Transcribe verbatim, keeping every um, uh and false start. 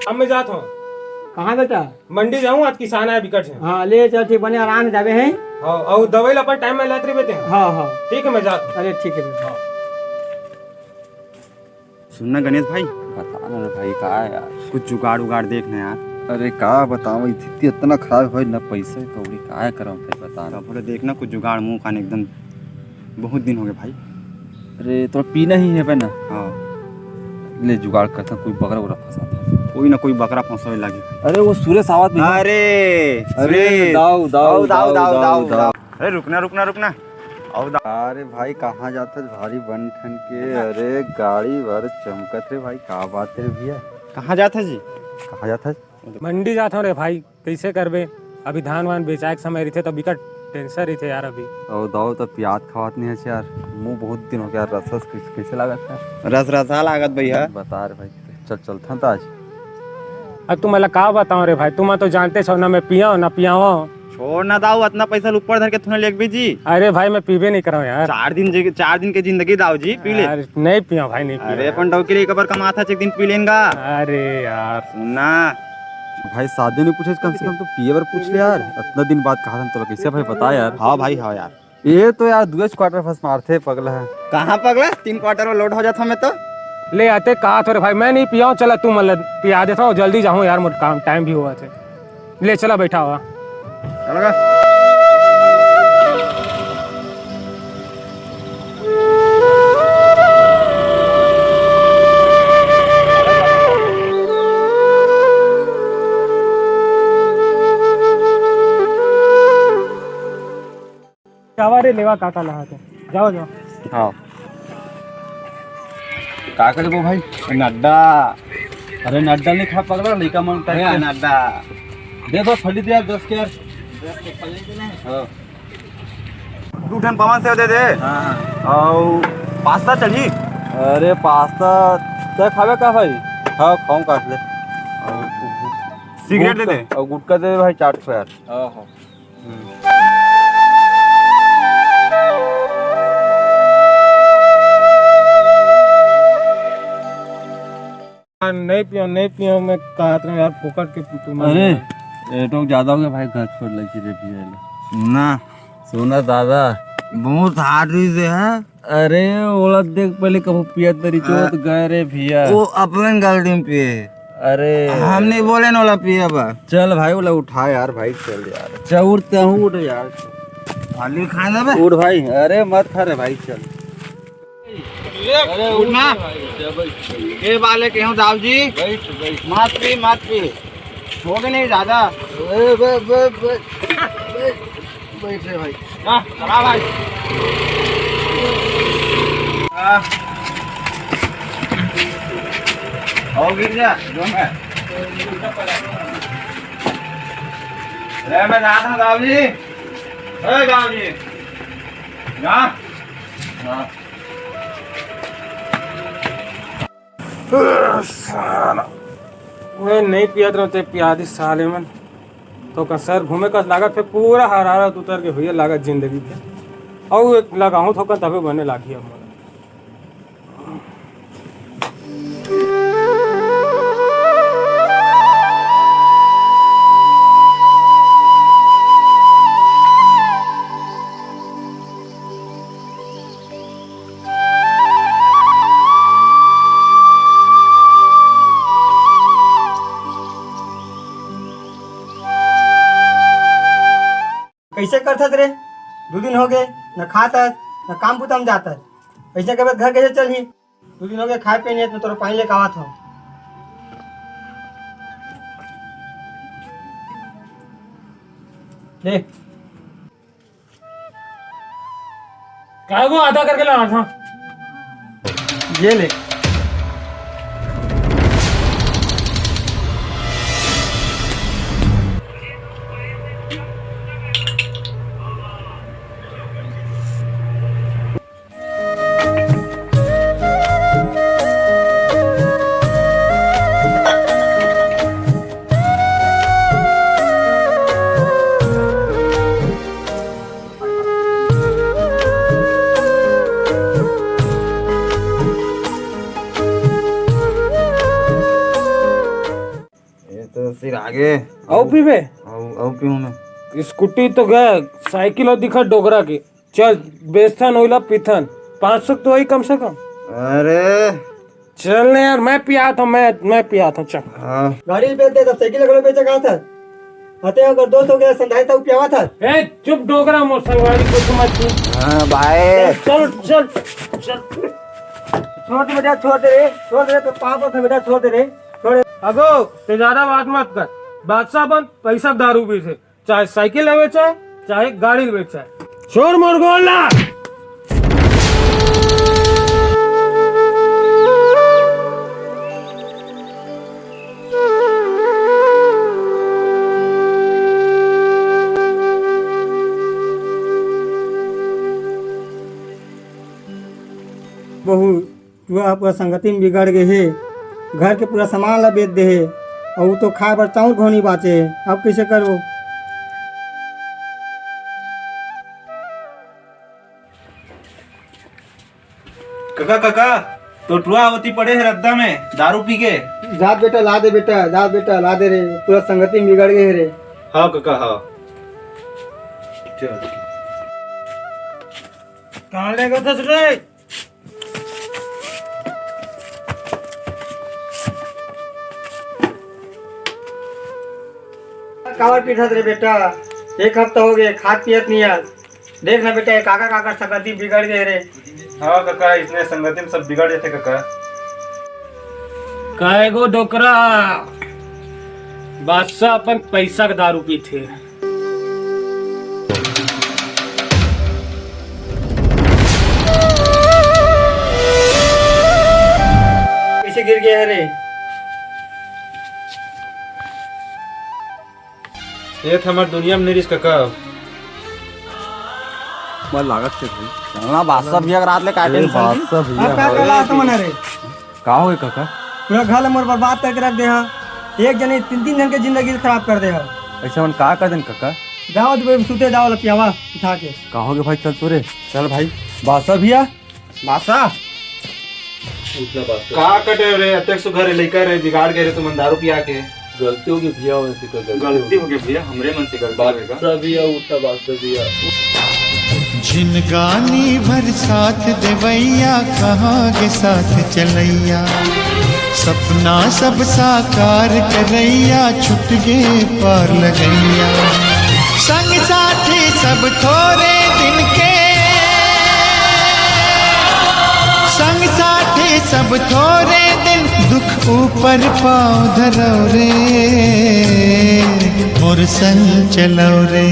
अब मैं जात हूँ। कहाँ बेटा? मंडी जाऊँ, आज किसान आए बिकट से। हाँ, ले चल, ठीक बने, आराम से जाबे हैं। हाँ, अउ दवाई ला अपन टाइम में लेत रहिबे ते। हाँ, हाँ। ठीक है, मैं जात हूँ। अरे ठीक है बेटा। हाँ। सुन ना गणेश भाई, बता ना रे भाई, का है यार? कुछ जुगाड़ उगाड़ देख ना यार। अरे का बताओ, स्थिति इतना खराब है ना, पैसे कौड़ी का है, करो भाई, बता ना। बोले देख ना कुछ जुगाड़, मुंह कान एकदम बहुत दिन हो गए भाई। अरे, तोरा पीना ही है ना? हाँ। ले, जुगाड़ करता, कोई बकरा उकरा फंसा था। कोई ना कोई बकरा फंसावे लागे। अरे, वो सुरेश आवत नहीं। अरे, अरे, सुरेश। दाऊ, दाऊ, दाऊ, दाऊ, दाऊ, दाऊ, दाऊ, दाऊ। दाऊ। अरे, रुकना, रुकना, रुकना। अरे भाई, कहाँ जात हस भारी बन ठन के? अरे, गाड़ी भर चमकत रे भाई, का बात है रे भैया? कहाँ जात हस जी? कहाँ जात हस? मंडी जात हूँ रे भाई। कइसे करबे? अभी धान वान बेचाए के समय रहिथे, त बिकट टेंशन रहिथे यार अभी। अउ दाऊ, त पियात खवात नहीं है यार, मुंह बहुत दिन हो गया, रस रस कइसे, कइसे लागत है? रस रसा लागत भैया। बता रे भाई, चल चलथन त आज। अब तुमन ला का बताओ रे भाई, तुमन तो जानते हो ना, मैं पियाओ ना पियाओ। छोड़ ना दाऊ, अतना पैसा ऊपर धर के तूने लेगबे जी। अरे भाई, मैं पीबे नहीं कराऊँ यार। चार दिन जे-, चार दिन के जिंदगी दाऊ जी, पी ले। यार, नहीं पियाओ भाई, नहीं पियाओ अरे यार। अपन डौकी ले एक बार कमात हस, एक दिन पी लेन गा। अरे यार। सुन ना। भाई, शादी नहीं पूछे, कम से कम तो पिए बर पूछ ले यार। इतना दिन बाद कहा था तोला, कैसे भाई, बता यार। हाँ भाई, हाँ यार। ये तो यार दुएच क्वार्टर फर्स्ट मारथे पगला है। कहाँ पगला? तीन क्वार्टर में लोड हो जाता मैं तो। ले आते कहा थोरे भाई, मैं नहीं पियाऊँ, चला तू मन ला पिया देता हूँ, जल्दी जाऊँ यार, मोर काम टाइम भी हुआ थे। ले चला बैठा हुआ। चल गा। जावा रे, लेवा काका लहा के। जाओ, जाओ। हाँ। का करे वो भाई? नड्डा। अरे नड्डा नहीं खा पा रहा, लइका मन टाइप अरे के। नड्डा। दे दो, फली दे यार, दस के यार। दस के फली दे ना। हाँ। दू ठन पवन सेव दे दे। हाँ, हाँ। अउ पास्ता चलही? अरे पास्ता तै खाबे का भाई? हाँ, खाऊं काट ले। सिगरेट दे दे। गुटखा, अउ गुटखा दे दे भाई, चार ठो यार। हाँ, हाँ। हाँ, नहीं पियो, नहीं पियो, मैं कहत रहा यार, फोकट के तुम अरे, ये तो ज्यादा हो गया भाई, घर छोड़ लगी रे पिए ला। ना। सुना दादा। बहुत हार्ड रिस है। अरे, ओला देख, पहले कभू पियत नहीं, चोत हाँ। गए रे भैया। वो अपन गलती में पिए। अरे। हम नहीं बोले ना ओला पिए बा। चल भाई, ओला उठा यार, भाई, चल यार। चल, उठ, तहूँ उठ यार। खाली खाना बे। उठ भाई, अरे मत खा रे भाई, चल। अरे उठ ना। ए बाले के हूँ दाऊ जी। बैठ, बैठ। मत पी, मत पी। हो गए नहीं ज्यादा। ए, बे, बे, बे, बे, बैठ रे भाई। हाँ, चला भाई। हाँ। और गिर जा, जो मैं। रे, मैं जाता हूँ, दाऊ जी। ए, दाऊ जी। जा। हाँ। साला। ओए, नहीं पियत रहते, पिया दी साले मन। तो का सर घूमे कस लागत, फिर पूरा हरारत उतर के भैया लागत जिंदगी के। अउ एक लगाहूं थोकन तबे बने लागी अब मोला। कैसे करथस रे? दू दिन हो गए, न खात हस, न काम बुता म जात हस। ऐसे के बाद घर कैसे चलही? दू दिन हो गए खाए पिए नहीं, मैं तोरा पानी लेके आवत हूँ। ले। काय को आधा करके लाना था? ये ले। आगे। अउ पीबे? अउ, अउ पीऊँ मैं। स्कूटी तो गया, साइकिल अउ दिखा डोकरा के। चल, बेचथन, ओइला पीथन। पाँच सौ तो होही कम से कम। अरे। चल ना यार, मैं पियात हँव, मैं, मैं पियात हँव, चल। हाँ। गाड़ी बेच दे, तब साइकिल घलो बेचे का था? अते अगर दोस्त हो गया, संधाई तब पियावा था। ए, चुप डोकरा, मोर संगवारी को समझ तू। हाँ भाई। चल, चल, चल। छोड़ दे बेटा, छोड़ दे रे, छोड़ दे रे, तो पाप होता बेटा, छोड़ दे रे, छोड़ दे। अगो, तैं ज्यादा बात मत कर। बादशाह बन, पैसा दारू पीथे, चाहे साइकिल लेवे चाहे, चाहे गाड़ी लेवे चाहे। छोड़ मोर गोला। बहू, टुरा ह पूरा संगति में बिगड़ गे हे। घर के पूरा सामान ला बेच दे हे, अउ वो तो खाए बर चाउर घलो नइ बाचे हे। अब कइसे करबो? कका, कका, तो टुरा ओती पड़े हे रद्दा में, दारू पी के। जा बेटा, ला दे बेटा, जा बेटा, ला दे रे, पूरा संगति में बिगड़ गे हे रे। हाँ कका, हाँ। चल। कहाँ ले गए थे रे? काबर पीथस रे बेटा? एक हफ्ता हो गए, खात पियत नहीं है। देख ना बेटा, ये काकर काकर संगति बिगड़ गए रे। हाँ कका, इसने संगति में सब बिगड़ जाते कका। काय गो डोकरा, बादशाह अपन पैसा के दारू पीथे। कइसे गिर गया है रे? ये तो हमर दुनिया में नहीं रिस कका। मैं लागत से भाई। चलना बादशाह भैया के रात ले काटे ए, बादशाह भैया। अब का करला तुमन रे? का हो गए कका? पूरा घर ल मोर बर्बाद करके रख दे हा। एक जने तीन तीन जन के जिंदगी खराब कर दे हा। ऐसा मन का कर देन कका? जाओ तो सुते जाओ लपियावा उठा के। का हो गए भाई, चल तो रे। चल भाई। बादशाह भैया, बादशाह। उठना बादशाह। का कटे रे, अतेक सुघर लइका रे, बिगाड़ के रे तुमन दारू पिया के। गलती हो गई भैया, हमसे कर गलती गलती हो गई भैया, हमरे मन से गलती हो गई। बादशाह भैया, उठा बादशाह भैया। जिनगानी भर साथ देवैया, कहाँ के साथ चलैया। सपना सब साकार करैया, छुट गे पार लगैया। संग साथी सब थोरे दिन के, संग साथी सब थोरे दिन, दुख ऊपर पाँव धरव रे, मोर संग चलव रे।